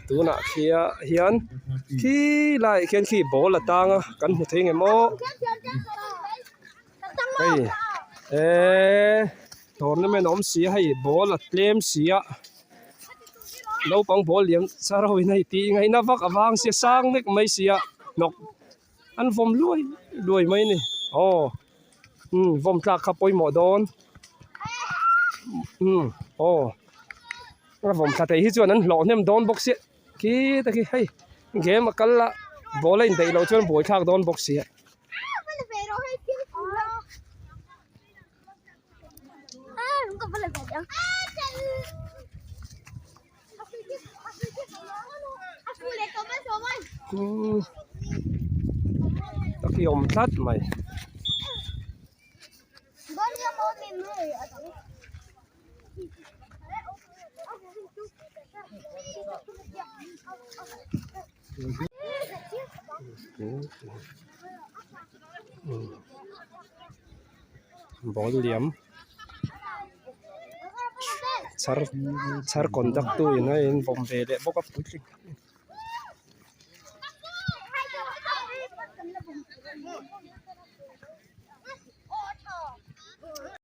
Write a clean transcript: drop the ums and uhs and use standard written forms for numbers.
Tunah khia hian khi laiah khian khi ball a tang a kan hmu thei ngem aw hei eee tournament a awm si a hei ball a tlem si a naupang ball liam char ho in hei tih ngaihna vak a vang sia sang vek mai sia hnawk an vawm luai luai mai a ni aw umm vawm tlak kha pawimawh dawn umm aw. A vawm thla thei hi chuan an hlawh hnem dawn bawk sia khi te khi hei game a kal a ball a indaih loh chuan buai thlak dawn bawk sia. Takhi awm tlat mai. Ball liam chhar chhar conduct tu in a invawm ve leh bawk a puitling.